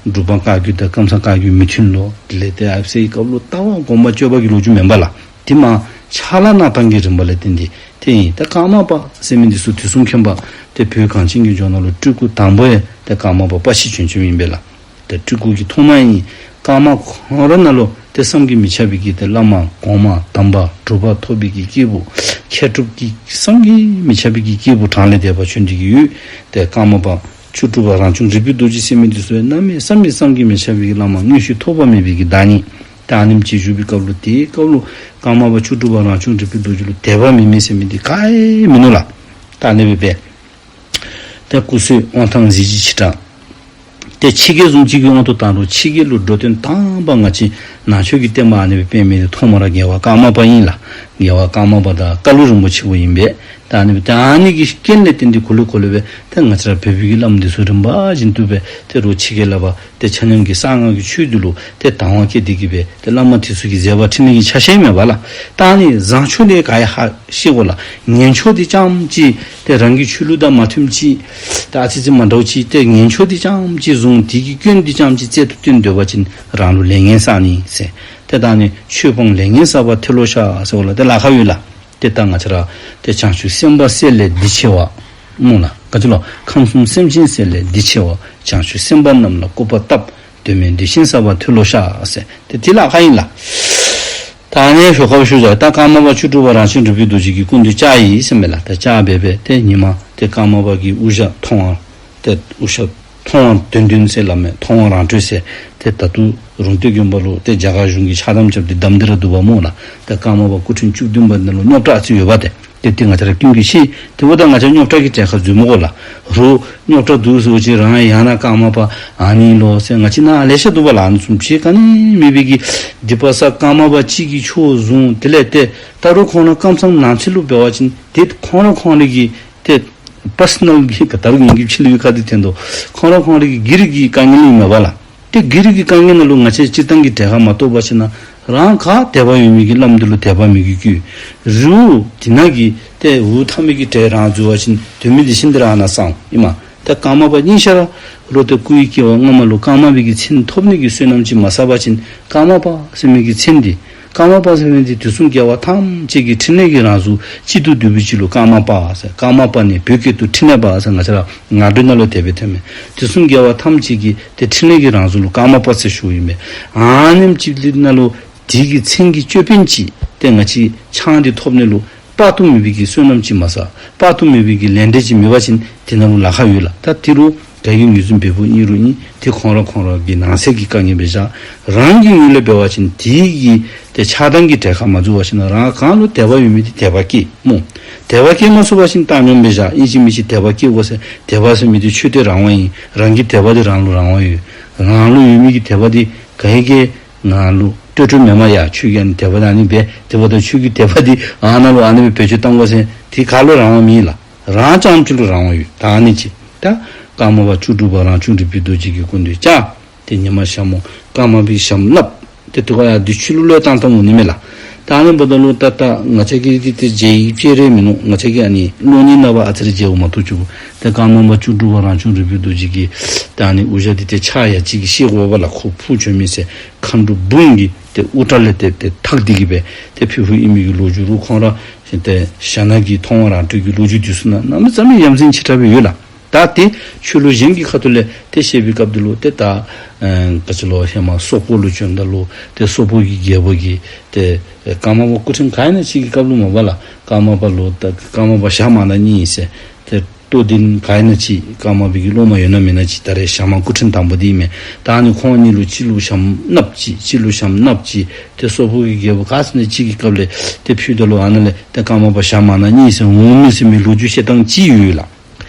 འབྲུག་པ་བཀའ་བརྒྱུད་དང་ཀམ་ཚང་བཀའ་བརྒྱུད་མི་མཐུན་ལོ། དེ་ལས་ཏེ་ཨ་ཙི་རེ་སྐབས་ལུ་ལྟ་བ་སྒོམ་པ་སྤྱོད་པ་གི་ལོ་རྒྱུས་མེན་པ་ལགས། དེ་མར་ཕྱག་ལཱ་གནང་སྟངས་ཀྱི་རིམ་པ་ལས་བརྟེན་ཏེ་ཏེ་ཨིན། ད་ཀརྨ་པ་ཟེར་མི་འདི་ཚུ་དུས་གསུམ་མཁྱེན་པ་ཏེ་བོད་གངས་ཅན་གྱི་ལྗོངས་ནང་ལུ་སྤྲུལ་སྐུ་དང་པ་ཡང་ཏེ་ཀརྨ་པ་པ་ཤི་བྱོན་བྱོནམ་ཨིན་པས་ལགས། ཏེ་སྤྲུལ་སྐུ་གི་ཐོག་མ་ཨིན། ཀརྨ་ཁོང་ར་ནང་ལུ་ཏེ་བསམ་གྱིས་མི་ཁྱབ་པའི་གི་ཏེ་བླ་མ་གོང་མ་དམ་པ་གྲུབ་པ་ཐོབ་པའི་གི་སྐྱེས་བུ་མཁས་གྲུབ་ཀྱི་བསམ་གྱིས་མི་ཁྱབ་པའི་གི་སྐྱེས་བུ་གྲངས་ལས་འདས་པ་བྱོན་ཏེ་གི་ཡོད། ཏེ་ཀརྨ་པ་མཆོག་སྤྲུལ་པ་རང་བྱུང་རིག་པའི་རྡོ་རྗེ་ཟེར་མི་འདི་ཚུ་ཡང་གནམ་མེད་ས་མེད་བསམ་གྱིས་མི་ཁྱབ་པའི་གི་བླ་མ་མངོན་ཤེས་ཐོབ་པ་མེད་པའི་གི་བདག་ཉིད། ཏེ་ཨ་ནེམ་ཅིག་བཞུགས་པའི་སྐབས་ལུ་ཏེ་སྐབས་ལུ་ཀརྨ་པ་མཆོག་སྤྲུལ་པ་རང་བྱུང་རིག་པའི་རྡོ་རྗེ་ལུ་དད་པ་མེད་མི་ཟེར་མི་འདི་ག་ཡང་མིན་ནུག་ལགས། ད་ཨ་ནི་སྦེ་སྦེ་ཏེ་སྐུ་བསོད་དབང་ཐང་གཟི་བརྗིད་ཆེ་དྲགས། ཏེ་ཕྱི་རྒྱལ་བཟུམ་ཅིག་གི་དབང་དུ་བཏང་རུང་ཕྱི་རྒྱལ་ལུ་འགྲོ་དོན་དང་པ་ང་བཅས་ནང་ཆོས་ཀྱི་བསྟན་པ་ཨ་ནི་སྦེ་སྤེལ་མི་འདི་ཐོག་མར་རྒྱལ་བ་ཀརྨ་པ་ཨིན་ལགས། རྒྱལ་བ་ཀརྨ་པ་དང་ཀ་ལུ་རིན་པོ་ཆེ་བོ་ཨིན་པས། ད་ཨ་ནི་སྦེ་ད་ཨ་ནི་གི་རྐྱེན་ལས་བརྟེན་ཏེ་གོ་ལེ་གོ་ལེ་སྦེ་ད་ང་བཅས་ར་བོད་པའི་གི་བླམ་འདི་ཚུ་རིམ་པ་བཞིན་དུ་སྦེ་ད་རུང་ཕྱི་རྒྱལ་ལུ་འབག་ཏེ་ཆ་མཉམ་གྱིས་གསང་སྔགས་ཀྱི་ཆོས་འདི་ལུ་ཏེ་དད་པ་བསྐྱེད་དེ་གི་སྦེ་ཏེ་བླ་མ་དེ་ཚུ་གི་མཛད་པ་འཕྲིན་ལས་ཀྱི་ཆ་ཤས་མེད་པ་ལགས། ད་ཨ་ནི་བཟང་ཕྱོགས་ལས་ག་ཡང་ཧ་ཤེས་དགོ་ལགས། ངན་ཕྱོགས་འདི་ཙམ་ཅིག་ཏེ་རང་གི་ཆོས་ལུགས་དང་མ་མཐུནམ་ཅིག་ད་ཨ་ཙི་ཅིག་མ་འདྲཝ་ཅིག་ཏེ་ངན་ཕྱོགས་འདི་ཙམ་ཅིག་བཟུང་དེ་གི་སྐྱོན་འདི་ཙམ་ཅིག་རྩལ་དུ་བཏོན་སྡོད་པ་ཅིན་རང་ལུ་ལས་ངན་བསགས་ནི་ཟེར། ཏེ་ད་ཨ་ནི་ཆོས་སྤངས་ལས་ངན་བསགས་པ་མཐོལ་ལོ་བཤགས་ཟེར་བ་ལགས། ཏེ་ལཱ་ཁག་ཡོད་ལགས། ཏེ་ད་ང་བཅས་ར་ཏེ་བྱང་ཆུབ་སེམས་དཔའ་བསད་ལས་འདི་ཆེ་བ་སྨོ་ལགས། ག་ཅི་ལོ། ཁམས་གསུམ་སེམས་ཅན་བསད་ལས་འདི་ཆེ་བ། བྱང་ཆུབ་སེམས་དཔའ་རྣམས་ལ་སྐུར་པ་བཏབ། དོན་མེད་འདི་བཞིན་བསགས་པ་མཐོལ་ལོ་བཤགས་ཟེར། ཏེ་དེ་ལཱ་ཁག་ཨིན་ལགས། ད་ཨ་ནི་ཞོར་ཁར་ཞུ་བཞག། ད་ཀརྨ་པ་མཆོག་སྤྲུལ་པ་རང་བྱུང་རིག་པའི་རྡོ་རྗེ་གི་སྐུ་མདུན་བཅར་ཡི་ཟེར་མས་ལགས། ད་བཅར་སྦེ་སྦེ་ཏེ་ཉིན་མ་ཏེ་ཀརྨ་པ་གི་དབུ་ཞྭ་མཐོང་བ་ཏེ་དབུ་ཞྭ་མཐོང་བ་དོན་བདུན་ཟེར་སླབ་མས། མཐོང་བ་རང་གྲོལ་ཟེར། ཏེ་ད་ལྟོ་རོང་སྟོད་དགོན་པ་ལུ་ཏེ་རྒྱ་གར་གཞུང་གིས་ཕྱག་དམ་རྐྱབ་སྟེ་བསྡམས་ཏེ་ར་འདུག་པ་སྨོ་ལགས། ཏེ་ཀརྨ་པ་སྐུ་ཕྲེང་བཅུ་བདུན་པ་ནང་ལུ་རྙོག་དྲ་ཨ་ཙི་ཡོད་པ་ཏེ། ཏེ་ཏེ་ང་བཅས་ར་ཀུན་གྱིས་ཤེས། དེ་འབདཝ་ད་ང་བཅས་རྙོག་དྲ་གི་གྲལ་ཁར་འཛུལ་མི་དགོ་ལགས། རོགས་རྙོག་དྲ་འདུག་ཟེར་བ་ཅིན་རང་ཡང་ན་ཀརྨ་པ་ཨ་ནི་ལོ་ཟེར་ང་བཅས་ནང་ལེ་ཤ་འདུག་པ་ལགས། ཨ་ནི་བཟུམ་ཅིག་ག་ནི་མེད་པའི་གི་སྡིག་པ་བསགས། ཀརྨ་པ་གཅིག་གིས་ཆོས་བཟུང་། དེ་ལས་ཏེ་ད་རུང་ཁོང་ར་ཀམ་ཚང་ནང་ཚན་ལུ་འབད་བ་ཅིན་ཏེ་ཁོང་ར་ཁོང་རའི་གི་ཏེ་པར་སོ་ནལ་གྱི་ག་ད་རུང་ངེ་གི་ཕྱི་ལུ་ཡོད་ག་དེ་འཐོན་དོ། ཁོང་ར་ཁོང་རའི་གི་སྒེར་གྱི་དཀའ་ངལ་ཨིན་མས་པ་ལགས། ཏེ་སྒེར་གྱི་དཀའ་ངལ་ནང་ལུ་ང་བཅས་སྤྱིར་བཏང་གི་གྲལ་ཁར་མ་གཏོགས་པ་ཅིན་རང་ག་དད་པ་ཡོད་མི་གི་བླམ་འདི་ལུ་དད་པ་མི་གི་བསྐུལ། རི་བོ་འདི་ནང་གི་ཏེ་འུ་ཐ་མའི་གི་གྲལ་རང་འཛུལ་བ་ཅིན་དོན་མེད་འདི་བཞིན་འདི་རང་ན་སང་ཨིན་མས། ཏེ་ཀརྨ་པ་གཉིས་ཆ་ར་ལུ་ཏེ་སྐུའི་སྐྱེ་བ་སྔ་མ་ལུ་ཀརྨ་པའི་གི་མཚན་ཐོབ་ནི་གི་བསོད་ནམས་ཅིག་མ་བསགས་པ་ཅིན་ཀརྨ་པ་ཟེར་མི་གི་མཚན་འདི་ཀརྨ་པ་ཟེར་མི་འདི་དུས་གསུམ་རྒྱལ་བ་ཐམས་ཅད་ཀྱི་ཕྲིན་ལས་ཀྱི་རང་གཟུགས་གཅིག་ཏུ་བསྡུས་པའི་ཕྱིར་ལུ་ཀརྨ་པ་ཟེར། ཀརྨ་པ་ནི་བོད་སྐད་དུ་ཕྲིན་ལས་པ་ཟེར་ང་བཅས་ར་ངག་སྒྲོས་ནང་ལུ་དེ་སྦེ་ཐོན་མས། དུས་གསུམ་རྒྱལ་བ་ཐམས་ཅད་ཀྱི་ཏེ་ཕྲིན་ལས་ཀྱི་རང་གཟུགས་ལུ་ཀརྨ་པ་ཟེར་ཞུཝ་ཨིན་མས། ཨ་ནེམ་ཅིག་ལུ་ནང་ལུ་དེ་གི་མཚན་གྱི་ཅོད་པན་ཅིག་ཏེ་ང་བཅས་ཆང་འདི་ཐོབ་ནི་ལུ་དཔག་ཏུ་མེད་པའི་གི་བསོད་ནམས་ཅིག་མ་བསགས། དཔག་ཏུ་མེད་པའི་གི་ལས་འབྲས་ཅིག་མེད་པ་ཅིན་དེ་ནང་ལུ་ལཱ་ཁག་ཡོད་ལགས། ད་དེ་རུང་ ག་གི་ངོས་འཛིན་འབད་འབདཝ་ཨིན་རུང་ཨིན། དེ་ཁོང་ར་ཁོང་ར་གི་ནང་གསེས་ཀྱི་དཀའ་ངལ་སྦེ་བཞག། རང་གི་ངོས་ལས་འབད་བ་ཅིན་དེ་གི་ཏེ་ཆགས་སྡང་གི་གྲལ་ཁར་མ་འཛུལ་བ་ཅིན་རང་གང་ལུ་དད་པ་ཡོད་མི་དེ་དད་པ་བསྐྱེད་སྨོ། དད་པ་བསྐྱེད་མ་ཚུགས་པ་ཅིན་བཏང་སྙོམས་སྦེ་བཞག། ཨིན་ཅི་མིན་ཅི་དད་པ་བསྐྱེད་དགོ་ཟེར། དད་པ་ཟེར་མི་དེ་ཆོས་དད་རང་དབང་ཨིན། རང་གི་དད་པ་དེ་རང་ལུ་རང་དབང་ཡོད། རང་ལུ་ཡོད་མི་གི་དད་པ་དེ་ག་གིས་ང་ལུ་སྤྲོད་སྤྲོདཔ་མེན་མས། ཡ་ཁྱོད་ཀྱིས་ཨ་ནི་དད་པ་དེ་ཨ་ནི་འབད། དེ་འབདཝ་ད་ཁྱོད་ཀྱི་དད་པ་དེ་ཨ་ནཱ་ལུ་ཨ་ནི་སྦེ་བེད་སྤྱོད་བཏང་དགོ་ཟེར་དེ་ག་ལུ་རང་དབང་མེད་ལགས། རང་རྐྱངམ་གཅིག་ལུ་རང་དབང་ཡོད། ད་ཨ་ནི་ཅིག། ད་ཀརྨ་པ་བཅུ་དྲུག་པ་རང་བྱུང་རིག་པའི་རྡོ་རྗེ་གིས་སྐུ་མདུན་བཅར། ཏེ་ཉི་མ་ཞྭ་མོ་ཀརྨ་པའི་ཞྭམོ་གནགཔོ་ཏེ་དེ་ཁར་ཡང་དེ་ཆོས་ལུགས་བློས་བཏང་བཏངམ་འོང་ནི་མས་ལགས། ད་ཨ་ནི་འབདཝ་ད་ལུ་ད་ད་ང་བཅས་ཀྱིས་ཏེ་ཏེ་མཇལ་ཡི་ཅིག་ར་མིན་ནུག། ང་བཅས་ཀྱིས་ཨ་ནི་གློག་བརྙན་ནང་ཕར་ཨ་ཙི་རེ་མཇལཝ་མ་གཏོགས་ཅིག། ཏེ་ཀརྨ་པ་བཅུ་དྲུག་པ་རང་བྱུང་རིག་པའི་རྡོ་རྗེ་གིས་ད་ཨ་ནི་དབུ་ཞྭ་འདི་ཏེ་ཕྱག་ཡ་གཅིག་གིས་བཤེད་དགོ་པས་ལགས། ཁོ་འཕུར་བྱོན་མི་ཟེར་མཁའ་འགྲོ་འབུམ་གྱི་ཏེ་དབུ་སྐྲ་ལས་ཏེ་ཏེ་འཐག་སྟེ་གི་སྦེ་ཏེ་ཕུལ་ཕུལཝ་ཨིན་མི་གི་ལོ་རྒྱུས་རུང་ཁོང་ར་ཏེ་ཞྭ་ནག་གི་མཐོང་བ་རང་གྲོལ་གྱི་ལོ་རྒྱུས་འདི་ཚུ་ནང་གནམ་མེད་ས་མེད་ཡ་མཚན་ཆེ་དྲགས་སྦེ་ཡོད་ལགས། ད་ཏེ་ཆོས་ལུགས་གཞན་གྱི་ཁ་ཐུག་ལས་ཏེ་བཤད་པའི་སྐབས་འདི་ལུ་ཏེ་ད་ཨེ་ག་ཅི་ལོ་ཧེ་མ་སོག་པོ་ལུ་བྱོནམ་ད་ལུ་ཏེ་སོག་པོ་གི་རྒྱལ་པོ་གིས་ཏེ་ཨེ་ཀརྨ་པ་སྐུ་ཕྲེང་ག་ཨིན་ན་ཅིག་གི་སྐབས་ལུ་མས་པ་ལགས། ཀརྨ་པ་ལུ་ད་ཀརྨ་པ་ཞྭ་དམར་ནག་གཉིས་ཟེར་ཏེ་རྟོགས་ལྡན་ག་ཨིན་ན་ཅིག་ཀརྨ་པའི་གི་སློབ་མ་ཡོད་ན་མེད་ན་ཅིག། ད་རེས་ཞྭ་དམར་སྐུ་ཕྲེང་དང་པོ་འདི་ཨིན་མས། ད་ཨ་ནི་ཁོང་གཉིས་ལུ་གཅིག་ལུ་ཞྭམོ་གནགཔོ་ཅིག་གཅིག་ལུ་ཞྭམོ་གནགཔོ་ཅིག་ཏེ་སོག་པོ་གི་རྒྱལ་པོ་ག་ཟེར་ན་ཅིག་གི་སྐབས་ལས་ཏེ་ཕུལཝ་ད་ལུ་ཨ་ནཱ་ལས་ཏེ་ཀརྨ་པ་ཞྭ་དམར་ནག་གཉིས་ཟེར་འོང་མི་ཟེར་མི་ལོ་རྒྱུས་བཤད་ཐངས་ཅིག་ཡོད་ལགས།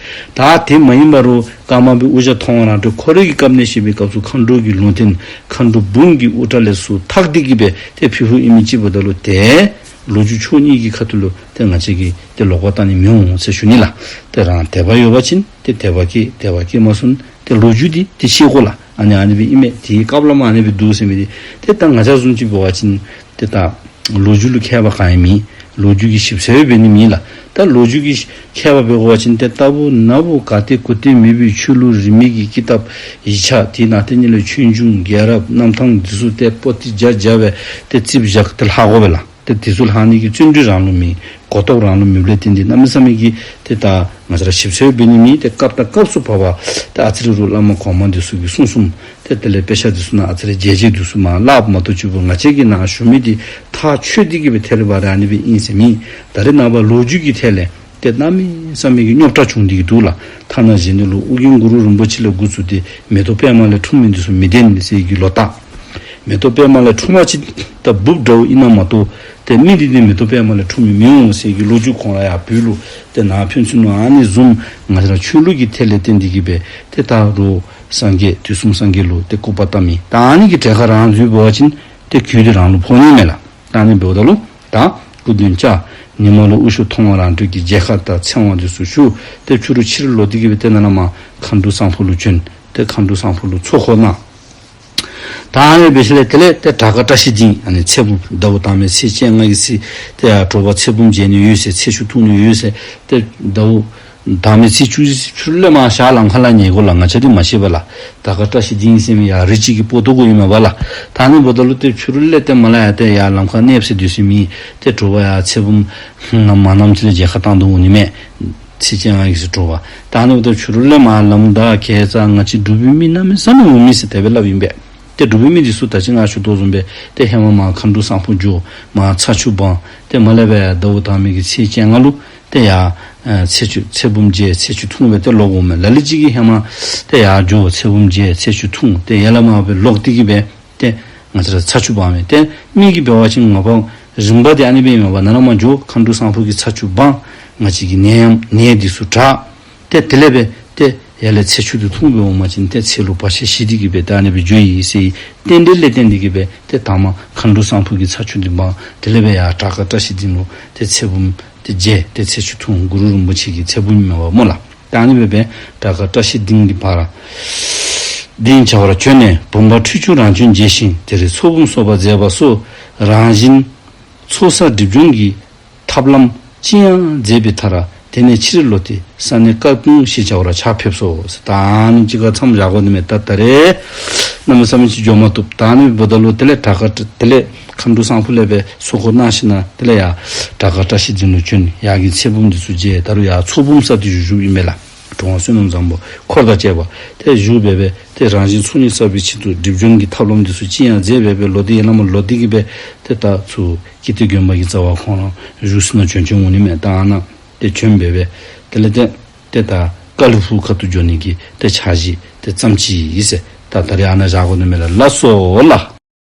ད་དེ་མ་ཡིན་པ་རུང་ཀརྨ་པའི་དབུ་ཞྭ་མཐོང་བ་རང་གྲོལ་ཁོ་རའི་གི་སྐབས་ནས་བཤད་པའི་སྐབས་སུ་མཁའ་འགྲོ་གི་ལུང་བསྟན་མཁའ་འགྲོ་འབུམ་གྱི་དབུ་སྐྲ་ལས་ཚུར་འཐག་སྟེ་གི་སྦེ་ཏེ་ཕུལ་ཕུལཝ་ཨིན་མི་ཅིག་འབདཝ་ད་ལུ་ཏེ་ལོ་རྒྱུས་ཕྱོགས་གཉིས་ཀྱི་ཁ་ཐུག་ལུ་ཏེ་ང་བཅས་ཀྱིས་ཏེ་ལོག་པར་བལྟ་ནི་མི་འོང་ཟེར་ཞུ་ནི་ལགས། ཏེ་རང་དད་པ་ཡོད་པ་ཅིན་ཏེ་དད་པ་བསྐྱེད། དད་པ་བསྐྱེད་མ་ཚུགས་ན་ཏེ་ལོ་རྒྱུས་འདི་ཏེ་ཤེས་དགོ་ལགས། ཨ་ནི་ཨ་ནི་སྦེ་ཨིན་མས། དེའི་སྐབས་ལས་མར་ཨ་ནི་སྦེ་འདུག་ཟེར་མི་འདི་ཏེ་ད་ང་བཅས་བཟུམ་ཅིག་འབད་བ་ཅིན་ཏེ་ད་ལོ་རྒྱུས་ལུ་མཁས་པ་ག་ཡང་མེད། ལོ་རྒྱུས་ཀྱི་ཞིབ་འཚོལ་འབད་ནི་མེད་ལགས། ད་ལོ་རྒྱུས་ཀྱི་མཁས་པ་འབད་དགོ་པ་ཅིན་ཏེ་རྟག་བུ་ན་བུ་ག་ཏེ་གུ་ཏེ་མེད་པའི་ཆོས་ལུགས་རིས་མེད་ཀྱི་ཀི་ཏབ་ཡིག་ཆ་དེ་ནང་ཏེ་ཨ་ནི་ལས་ཆོས་འབྱུང་རྒྱལ་རབས་རྣམ་ཐར་འདི་ཚུ་ཏེ་པོ་ཏི་བརྒྱ་བརྒྱ་སྦེ་ཏེ་རྩིགཔ་བཞག་སྟེ་ལྷག་དགོ་པས་ལགས། ཏེ་དེ་ཚུ་ལྷག་ནི་གི་བརྩོན་འགྲུས་རང་ལུ་མེད། གོ་རྟོགས་རང་ལུ་མེདཔ་ལས་བརྟེན་ཏེ་གནམ་མེད་ས་མེད་ཀྱི་ཏེ་ད་ང་བཅས་ར་ཞིབ་འཚོལ་འབད་ནི་མེད། ཏེ་སྐབས་དང་སྐབས་སུ་བབ་པ་ཏེ་ཨ་ཙི་རེ་རུང་བླ་མ་གོང་མ་འདི་ཚུ་གིས་གསུངས་གསུངསམ་ཏེ་དེ་ལས་དཔེ་ཆ་འདི་ཚུ་ནང་ཨ་ཙི་རེ་རྒྱས་རྒྱས་འདི་ཚུ་མར་སླབ་མ་གཏོགས་ཅིག་འབད་ང་བཅས་ཀྱིས་ནཱ་ཞུ་མི་འདི་ཐག་ཆོད་དེ་གི་སྦེ་ཐད་རི་བ་རི་ཨ་ནི་སྦེ་ཨིན་ཟེར་མེད། ད་རེས་ནངས་པ་ལོ་རྒྱུས་ཀྱི་ཐད་ལས་ཏེ་གནམ་མེད་ས་མེད་ཀྱི་རྙོག་དྲ་བྱུང་སྟེ་གི་འདུག་ལགས། ཐ་ན་གཞན་འདི་ལུ་ཨོ་རྒྱན་གུ་རུ་རིན་པོ་ཆེ་ལས་འགོ་བཙུགས་ཏེ་མེ་ཏོག་པདྨ་ལས་འཁྲུངས་མི་འདི་ཚུ་མི་བདེན་ཟེར་གྱི་ལོ་རྟགས། མེ་ཏོག་པདྨ་ལས་འཁྲུངས་པ་ཅིན་ད་འབུཔ་འདྲཝ་ཨིན་ན་མ་གཏོགས་ཏེ་མི་འདི་ཏེ་མེ་ཏོག་པདྨ་ལས་འཁྲུངས་མི་མི་འོང་ཟེར་གྱི་ལོ་རྒྱུས་ཁོང་ར་ཡར་བོད་ལུ་ཏེ་ནཱ་ཕན་ཚུན་ལུ་ཨ་ནི་བཟུམ་ང་བཅས་ར་ཆོས་ལུགས་ཀྱི་ཐད་ལས་བརྟེན་ཏེ་གི་སྦེ་ཏེ་ད་རུང་སངས་རྒྱས་དུས་གསུམ་སངས་རྒྱས་ལུ་ཏེ་སྐུར་པ་བཏབ་མི་ད་ཨ་ནི་གི་གྲལ་ཁར་རང་འཛུལ་འབད་བ་ཅིན་ཏེ་གྱོད་འདི་རང་ལུ་ཕོག་ནི་མས་ལགས། ད་ཨ་ནི་འབདཝ་ད་ལུ་ད་སྐུ་མདུན་བཅར། ཉི་མ་ལུ་དབུ་ཞྭ་མཐོང་བ་རང་གྲོལ་གྱི་མཇལ་ཁ་དང་ཚེ་དབང་འདི་ཚུ་ཞུ། ཏེ་ཕྱི་རུ་ཕྱིར་ལོག་སྟེ་གི་སྦེ་ཏེ་ནཱ་ལས་མར་མཁའ་འགྲོ་སང་ཕོད་ལུ་བྱོན། ཏེ་མཁའ་འགྲོ་སང་ཕོད་ལུ་ཚོགས་འཁོར་གནང་། ད་ཨ་ནི་སྦེ་ཞིནམ་ལས་དེ་ལས་ཏེ་དྲག་དཀར་བཀྲ་ཤིས་སྡིངས་ཨ་ནི་ཚེ་བུམ་ཟླཝ་དང་པའི་ཚེས་བཅོ་ལྔ་གི་ཚེ་ཏེ་ཡར་དྲོ་པ་ཚེ་བུམ་མཇལ་ནི་ཡོད་ཟེར་ཚེ་ཆུ་འཐུང་ནི་ཡོད་ཟེར་ཏེ་ཟླཝ་དང་པའི་ཚེས་བཅུ་ཕྱི་རུ་ལས་མར་ཞག་ལམ་ཁ་ལུ་ཉལ་དགོ་ལགས། ང་བཅས་འདི་མ་ཤེས་པས་ལགས། དྲག་དཀར་བཀྲ་ཤིས་སྡིངས་ཟེར་མི་ཡར་རི་ཅིག་གི་སྤོ་ཏོ་གུ་ཨིན་མས་པ་ལགས། ད་ཨ་ནི་འབདཝ་ད་ལུ་ཏེ་ཕྱི་རུ་ལས་ཏེ་མར་ལས་ཡར་ཏེ་ཡར་ལམ་ཁར་གནསཔ་ཟེར་སྡོད་ས་མེད། ཏེ་དྲོ་པ་ཡར་ཚེ་བུམ་ནམ་མ་ནམ་ཅིག་ལས་མཇལ་ཁ་བཏང་དོ་འོང་ནི་མས། ཚེས་བཅོ་ལྔ་གི་ཚེ་དྲོ་པ། ད་ཨ་ནི་འབདཝ་ད་ཕྱི་རུ་ལས་མར་ལམ་བདའ་ཁྱད་ཙ་ང་བཅས་འབྲུག་པའི་མི་གནམ་མེད་ས་མེད་འོང་མི་ཟེར་དེ་སྦེ་སླབ་ཨིན་པས། ཏེ་འབྲུག་པའི་མི་འདི་ཚུ་ད་ཅི་ང་ཞུ་དོ་བཟུམ་སྦེ་ཏེ་ཧེ་མ་མར་མཁའ་འགྲོ་སང་ཕོད་འགྱོ། མར་ཚ་ཆུ་སྦང་། ཏེ་མར་ལས་སྦེ་ཟླཝ་དང་པའི་གི་ཚེས་བཅོ་ལྔ་ལུ་ཏེ་ཡར་ཨེ་ཚེ་ཆུ་ཚེ་བུམ་མཇལ་ཚེ་ཆུ་འཐུང་སྦེ་ཏེ་ལོག་འོང་མས། ལ་ལུ་ཅིག་གིས་ཧེ་མ་ཏེ་ཡར་འགྱོ་ཚེ་བུམ་མཇལ་ཚེ་ཆུ་འཐུང་ཏེ་ཡར་ལས་མར་སྦེ་ལོག་སྟེ་གི་སྦེ་ཏེ་ང་བཅས་ར་ཚ་ཆུ་སྦང་མས། ཏེ་མི་གིས་འབད་བ་ཅིན་ང་བཅས་རིམ་པ་འདི་ཨ་ནི་སྦེ་ཨིན་མས་པ། ནཱ་ལས་མར་འགྱོ་མཁའ་འགྲོ་སང་ཕོད་ཀྱི་ཚ་ཆུ་སྦང་། ང་བཅས་ཀྱི་ནད་ཡམས་ནད་འདི་ཚུ་དྲག། ཏེ་དེ་ལས་སྦེ་ཏེ་ཡར་ལས་ཚེ་ཆུ་འདི་འཐུང་སྦེ་འོང་པ་ཅིན་ཏེ་ཚེ་ལུ་བར་ཆད་ཞི་སྟེ་གི་སྦེ་ད་ཨ་ནི་སྦེ་འགྱོ་ཡི་ཟེར་རྟེན་འབྲེལ་ལས་བརྟེན་ཏེ་གི་སྦེ་ཏེ་དང་པ་མཁའ་འགྲོ་སང་ཕོད་ཀྱི་ཚ་ཆུ་འདི་སྦང་། དེ་ལས་སྦེ་ཡར་དྲག་དཀར་བཀྲ་ཤིས་སྡིངས་ལུ་ཏེ་ཚེ་བུམ་ཏེ་མཇལ་ཏེ་ཚེ་ཆུ་འཐུང་། གུ་རུ་རིན་པོ་ཆེ་གི་ཚེ་བུམ་ཨིན་མས་པ་སྨོ་ལགས། ད་ཨ་ནི་སྦེ་སྦེ་དྲག་དཀར་བཀྲ་ཤིས་སྡིངས་འདི་བར་སྡིངས་བྱ་བར་བྱོན་ནས་བུམ་པ་ཁྲུས་ཆུ་རང་བྱོན་མཇལ་ཞིང་། དེར་ཚོགས་བུམ་གསོལ་བ་མཛད་པ་སོགས་རང་བཞིན་ཚོགས་བསགས་སྒྲིབ་སྦྱོང་གི་ཐབས་ལམ་ཅི་ཡང་མཛད་པའི་མཐར། དེ་ནས་ཕྱིར་ལོག་སྟེ་ས་གནས་སྐར་ཁུང་ཞེས་བྱ་བར་ཕྱག་ཕེབས་སོ། ད་ཨ་ནི་ཅིག་ཁར་མཚམས་བཞག་དགོ་ནི་མས། ད་ད་རེས་གནམ་མེད་ས་མེད་ཅིག་འགྱོ་མ་བཏུབ། ད་ཨ་ནི་འབདཝ་ད་ལུ་དེ་ལས་དྲག་དཀར་དེ་ལས་མཁའ་འགྲོ་སང་ཕོད་ལས་སྦེ་ཚོགས་འཁོར་གནང་ཞིནམ་དེ་ལས་ཡར་དྲག་དཀར་བཀྲ་ཤིས་སྡིངས་ལུ་བྱོན། ཡར་གྱི་ཚེ་བུམ་འདི་ཚུ་མཇལ། ད་རུང་ཡར་ཚོགས་བུམ་ས་འདི་བཞུགས་བཞུགསཔ་ཨིན་མས་ལགས། གྲུབ་དབང་བསོད་ནམས་བཟང་པོ་འཁོར་དང་བཅས་པ་ཏེ་བཞུགས་སྦེ་སྦེ་ཏེ་རང་བཞིན་ཚོགས་གཉིས་བསགས་པའི་ཆེད་དུ་སྒྲིབ་སྦྱོང་གི་ཐབས་ལམ་འདི་ཚུ་ཅི་ཡང་མཛད་སྦེ་སྦེ་ལོག་སྟེ་ཡར་ལས་མར་ལོག་སྟེ་གི་སྦེ་ཏེ་ད་ཚུར་ཀིརྟི་དགོན་པ་གི་རྩ་བར་ཁོང་ར་བཞུགས་ས་ནང་བྱོན་བྱོནམ་འོང་ནི་མས། ད་ཨ་ནཱ་ཏེ་བྱོན་སྦེ་སྦེ་དེ་ལས་ཏེ་ཏེ་ད་ ཀ་ལུ་ཧུ་ཁ་ཐུག་འགྱོ་ནི་གི་ཏེ་འཆར་གཞི་ཏེ་བརྩམས་ཅི་ཨིན་ཟེར། ད་ད་རེས་ཨ་ནཱ་བཞག་དགོ་ནི་མས་ལགས། ལགས་སོ་ལགས།